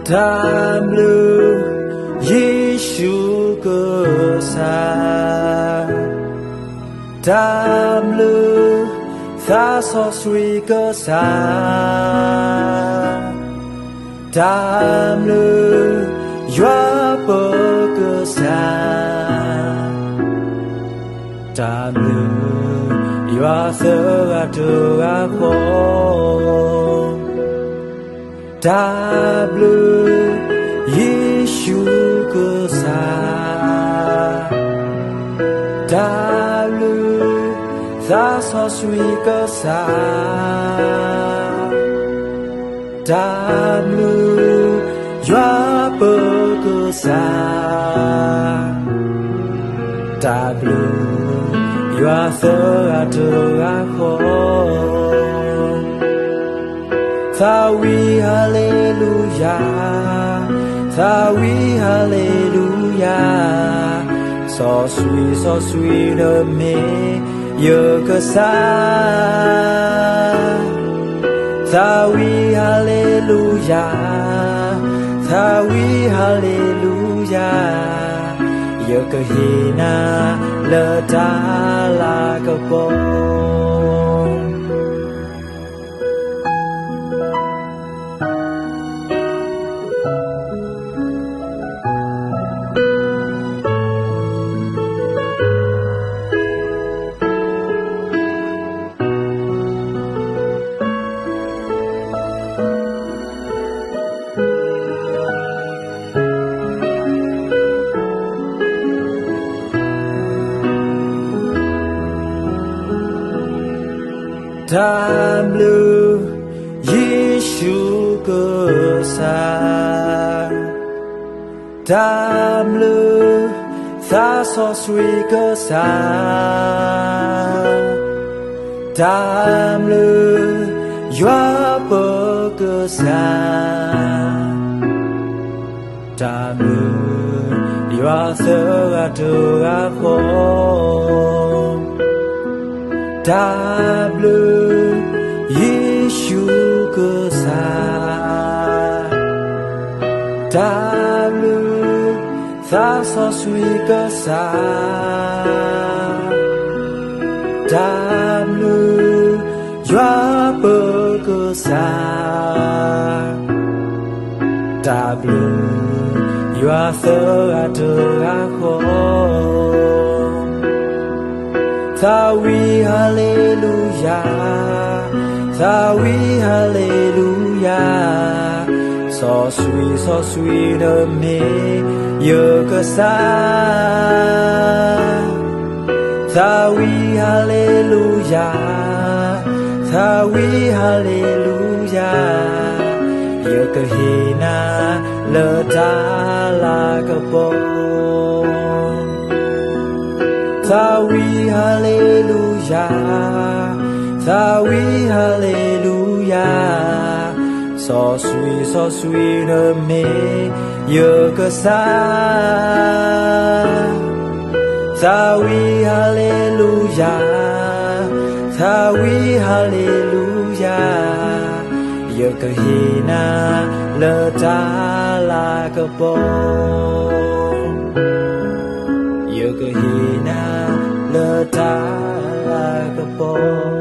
တၢ်ဘျုး ယ့ၣ်ၡူးကစၢ်, တၢ်ဘျုး သးစီဆှံကစၢ်, တၢ်ဘျုး ယွၤပၢၤကစၢ်, တၢ်ဘျုး ယွၤသၢဂၤတဂၤဃီ တၢ်ဘျုး ယ့ၣ်ၡူးကစၢ်, တၢ်ဘျုး သးစီဆှံကစၢ်, တၢ်ဘျုး ယွၤပၢၤကစၢ်, တၢ်ဘျုး ယွၤသၢဂၤတဂၤဃီ သးဝံၣ် ဟၤလ့လူယၤ, သးဝံၣ် ဟၤလ့လူယၤ, စီဆှံ စီဆှံနမ့ၢ်ယကစၢ်, သးဝံၣ် ဟၤလ့လူယၤ, သးဝံၣ် ဟၤလ့လူယၤ, ယကဟ့ၣ်နၤလၢတၢ်လၤကပီၤ တၢ်ဘျုး ယ့ၣ်ၡူးကစၢ်, တၢ်ဘျုး သးစီဆှံကစၢ်, တၢ်ဘျုး ယွၤပၢၤကစၢ်, တၢ်ဘျုး ယွၤသၢဂၤတဂၤဃီ တၢ်ဘျုး ယ့ၣ်ၡူးကစၢ်, တၢ်ဘျုး သးစီဆှံကစၢ်, တၢ်ဘျုး ယွၤပၢၤကစၢ်, တၢ်ဘျုး ယွၤသၢဂၤတဂၤဃီ သးဝံၣ် ဟၤလ့လူယၤ, သးဝံၣ် ဟၤလ့လူယၤ, စီဆှံ စီဆှံနမ့ၢ်ယကစၢ်, သးဝံၣ် ဟၤလ့လူယၤ, သးဝံၣ် ဟၤလ့လူယၤ, ယကဟ့ၣ်နၤလၢတၢ်လၤကပီၤ သးဝံၣ် ဟၤလ့လူယၤ, သးဝံၣ် ဟၤလ့လူယၤ, စီဆှံ စီဆှံနမ့ၢ်ယကစၢ်, သးဝံၣ် ဟၤလ့လူယၤ, သးဝံၣ် ဟၤလ့လူယၤ, ယကဟ့ၣ်နၤလၢတၢ်လၤကပီၤ ယကဟ့ၣ်နၤလၢတၢ်လၤကပီၤ